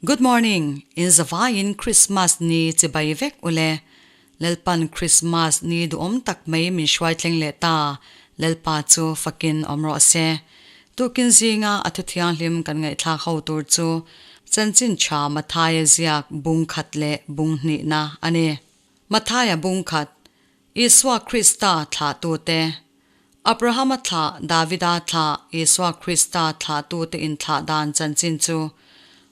Good morning, in zavaiin Christmas ni chibai vek ule. Lalpan Christmas ni duhawm tak mai min hruai thleng leh ta, Lalpa chu fakin awm rawh se. Tukin zinga a thu thianghlim kan ngaihthlak ho tur chu Chanchin tha Mathaia ziak bung khat leh bung hnihna a ni. Mathaia bung khat, Isua Krista thlahtute. Abrahama thlah, Davida thlah, Isua Krista thlahtute inthlah dan chanchin chu.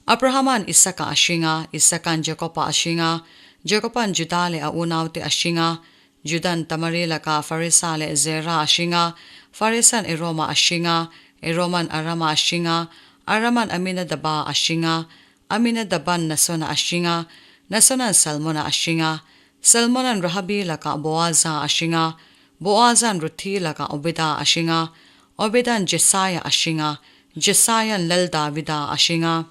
Abrahama'n Isaka a hring a, Isaka'n Jakoba a hring a, Jakoba'n Juda leh a unaute a hring a, Juda'n Tamari lakah Farisa leh Zera a hring a, Farisa'n Eroma a hring a, Eroma'n Arama a hring a, Arama'n Aminadaba a hring a, Aminadaba'n Nasona a hring a, Nasona'n Salmona a hring a, Salmona'n Rahabi lakah Boaza a hring a, Boaza'n Ruthi lakah Obeda a hring a, Obeda'n Jesaia a hring a, Jesaia'n Lal Davida a hring a.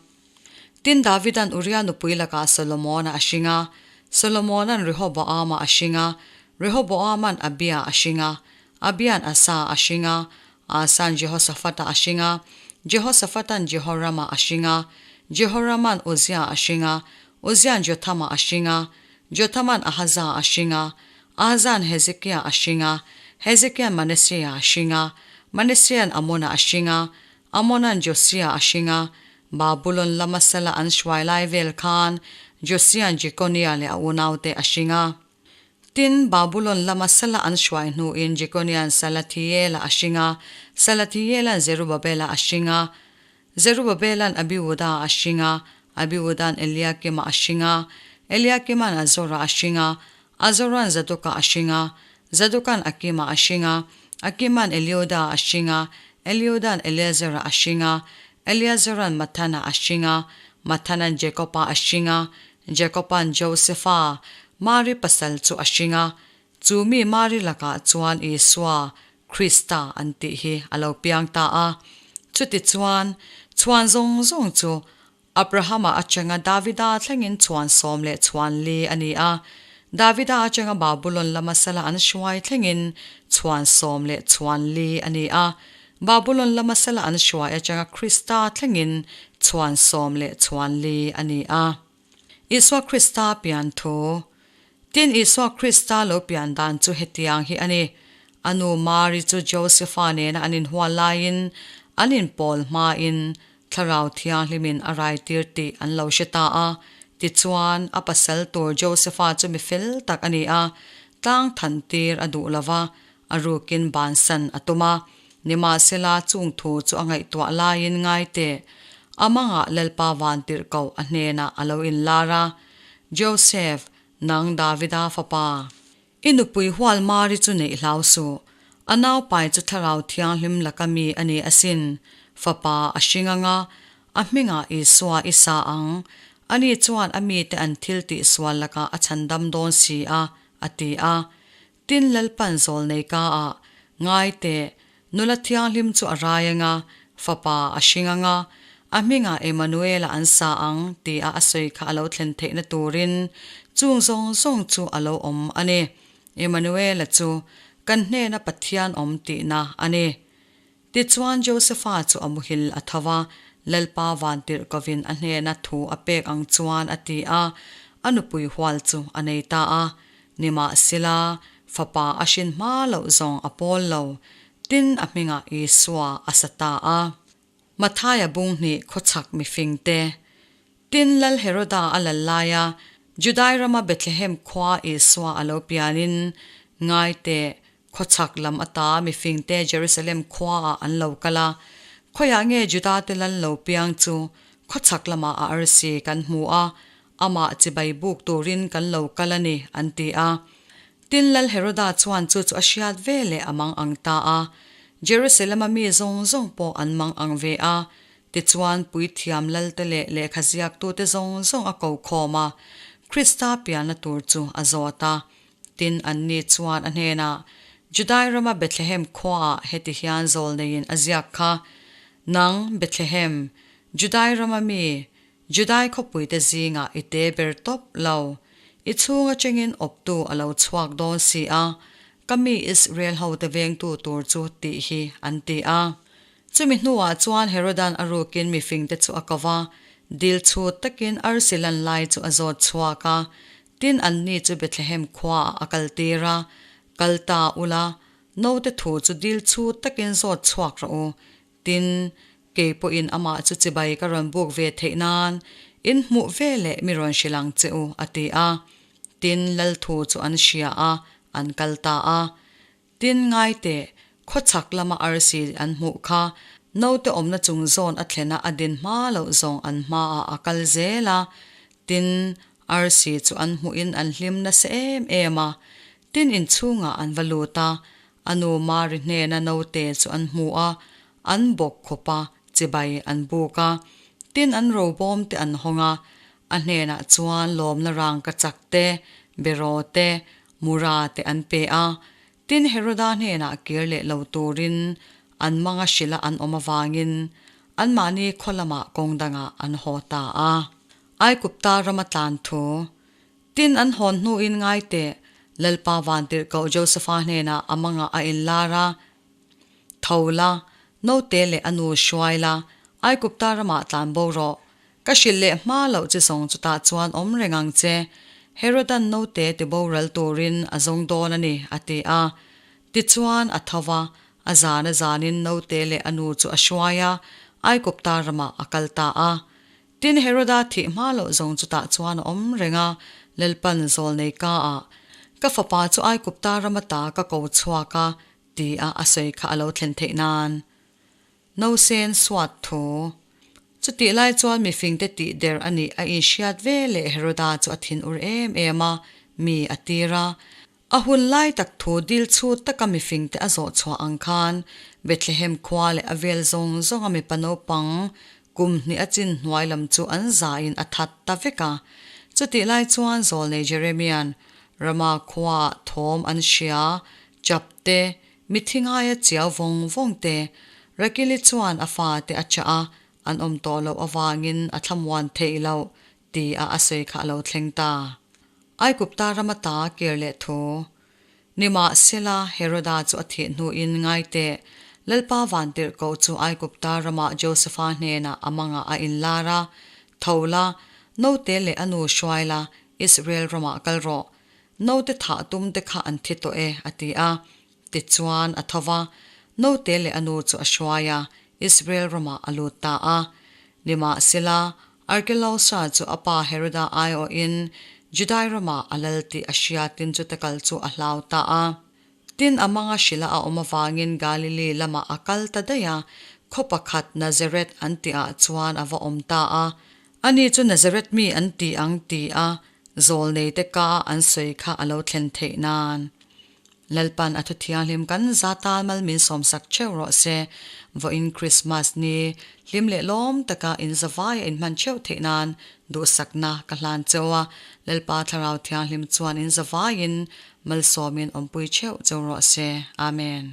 Tin, Davida'n Uria nupui lakah Solomona a hring a, Solomona'n Rehoboama a hring a, Rehoboama'n Abia a hring a, Abia'n Asa a hring a, Asa'n Jehosaphata a hring a, Jehosaphata'n Jehorama a hring a, Jehorama'n Uzia a hring a, Uzia'n Jothama a hring a, Jothama'n Ahaza a hring a, Ahaza'n Hezekia a hring a, Hezekia'n Manasea a hring a, Manasea'n Amona a hring a, Amona'n Josia a hring a, Babulon lama sala an hruai lai vel khan Josia'n Jekonia leh a unaute a hring a. Tin, Babulon lama sala an hruai hnuin Jekonia'n Salathiela a hring a, Salathiela'n Zerubabela a hring a, Zerubabela'n Abiuda a hring a, Abiuda'n Eliakima a hring a, Eliakima'n Azora a hring a, Azora'n Zadoka a hring a, Zadoka'n Akima a hring a, Akima'n Eliuda a hring a, Eliuda'n Eleazara a hring a, Eleazara'n Mathana a hring a, Mathana'n Jakoba a hring a, Jakoba'n Josefa, Mari pasal chu a hring a, chu mi Mari lakah chuan Isua, Krista an tih hi a lo piang ta a. Chutichuan, chhuan zawng zawng chu Abrahama atanga Davida thlengin chhuan 14 a ni a. Davida atanga Babulon lama sala an hruai thlengin chhuan 14 a ni a. Babulon lama sala an hruai atanga Krista thlengin chhuan 14 a ni a. Isua Krista pian thu. Tin, Isua Krista lo pian dan chu hetiang hi a ni, A nu Mari chu Josefa nena an inhual laiin an inpawl hmain Thlarau Thianghlimin a raitir tih an lo hre ta a. Tichuan, a pasal tur Josefa chu mi fel tak a ni a, tlang than tir a duh lo va, a rukin bansan a tum a. Nimahsela, chung thu chu a ngaihtuah laiin ngai teh, amangah Lalpa vantirhkoh a hnenah a lo inlar a, Joseph, nang Davida fapa, i nupui hual Mari chu neih hlau suh, a naupai chu Thlarau Thianghlim laka mi a ni asin, fapa a hring anga, a hmingah Isua i sa ang, ani chuan a mite an thil tihsual lakah a chhandam dawn si a, a ti a. Tin Lalpan zawlnei ka ah, Ngai teh, nula thianghlim chu a rai anga, fapa a hring anga, a hmingah Emmanuela an sa ang, tia a sawi kha a lo thlen theihna turin chung zawng zawng chu a lo awm a ni. Emmanuela chu kan hnena Pathian awm tihna a ni. Tichuan Josefa chu a muhil a tho a, Lalpa vantirhkovin a hnena thu a pek ang chuan a ti a, a nupui hual chu a nei ta a. Nimahsela, fapa a hrin hma loh zawng a pawl lo, tin a hmingah Isua a sa ta a. Mathaia bung hnih khawchhak mifingte. Tin Lal Heroda a lal laia Judai rama Bethlehem khua Isua a lo pianin, Ngai teh, Khawchhak lam ata mifingte Jerusalem khuaah an lo kal a, khawiah nge Judate lal lo piang chu khawchhak lamah a arsi kan hmu a, amah chibai buk turin kan lo kal a ni, an ti a. Tin, Lal Heroda chuan chu chu a hriat ve leh a mang ang ta a. Jerusalem-a mi zawng zawng pawh an mang ang ve a. Tichuan, puithiam lalte leh lehkhaziaktute zawng zawng a ko khawm a, Krista pianna tur chu a zawt a. Tin, anni chuan a hnenah, Judai rama Bethlehem khuaah heti hian zawl neiin a ziak kha, Nang, Bethlehem, Judai rama mi, Judai khawpuite zingah i te ber tawp lo. I chhung atangin awptu a lo chhuak dawn si a, ka mi Israel hote vengtu tur chu tih hi, an ti a. Chumi hnuah chuan Herodan a rukin mifingte chu a ko va. Dil chhut takin arsi lan lai chu a zawt chhuak a, tin anni chu Bethlehem khuaah a kaltir a, Kal ta ula, naute thu chu dil chhut takin zawt chhuak rawh u, tin, kei pawhin amah chu chibai ka rawn buk ve theih nan in hmuh ve leh mi rawn hrilh ang che u, a ti a. Tin, lal thu chu an hria a, an kal ta a. Tin, ngai teh, khawchhak lama arsi an hmuh kha naute awmna chung zawn a thlena a din hma loh zawng an hmaah a kal zel a. Tin, arsi chu an hmuhin an hlim nasa em em a. Tin, inchhungah an va lut a, a nu Mari hnena naute chu an hmu a, an bawk khawp a, chibai an buk a. Tin, an robawm te an hawng a, a hnenah chuan lawmna rangka chak te, beraw te, Mura te an pe a, tin Heroda hnenah kir leh lo turin an manga hrilha an awm avangin anmahni khaw lamah kawng dangah an haw ta a. Aikupta rama tlan thu tin an hawn hnuin ngai teh Lalpa Vantirhkoh Josefa hnenah a mangah a inlar a, Tho la, naute leh a nu hruai la, Aikupta ramah tlan bo rawh. Ka hrilh leh hma loh chi zawng chutah chuan awm reng ang che. Herodan naute ti boral turin a zawng dawn a ni, a ti a. Tichuan a tho va, a zan a zanin naute leh a nu chu a hruai a, Aikupta ramah a kal ta a. Tin, Heroda thih hma loh zawng chutah chuan a awm reng a, Lalpan zawlnei ka ah, Ka fapa chu Aikupta ram ata ka ko chhuak a, ti a a sawi kha a lo thlen theih nan. Nausen suat thu. Chutih lai chuan mifingte tih der a nih a inhriat ve leh Heroda chu a thin ur em em a, mi a tir a. A hun lai tak thu dil chhut taka mifingte a zawh chhuah ang khan Bethlehem khua leh a vel zawng zawnga mipa naupang kum hnih a chin hnuai lam chu an zain a that ta vek a. Chutih lai chuan zawlnei Jeremian Rama khuaah thawm an hria Chap te, mithi ngaia chiau vawng vawng te, Rakili chuan a fate a chah a, an awm tawh loh avangin a thlamuan theih loh ti a a sawi kha a lo thleng ta. Aigupta rama ta kir leh thu. Nimahsela, Heroda chu a thih hnuin ngai teh, Lalpa vantirhkoh chu Aigupta ramah Josefa hnenah a mangah a inlar a, Tho la, naute leh a nu hruai la, Israel ramah kal rawh. Naute thah tum te kha an thi tawh e, a ti a. Tichuan, a tho va, naute leh a nu chu a hruai a, Israel ramah a lut ta a. Nimahsela, Arkelausa chu a pa Heroda aiawhin Judai ramah a lal tih a hriatin chute kal chu a hlau ta a. Tin, a manga hrilha a awm avangin Galili lamah a kal ta daih a, khaw pakhat Nazareth an tihah chuan a va awm ta a. Ani chu Nazareth mi an ti ang ti a, zawlneite ka a an sawi kha a lo thlen theih nan. Lalpan a thu thianghlim kan za tan mal min sawmsak theuh rawh se. Vawiin Krismas ni hlim leh lawm taka in zavai a inhman theuh theih nan duhsakna ka hlan cheu a, Lalpa Thlarau Thianghlim chuan in zavaiin malsawmin awmpui theuh cheu rawh se. Amen.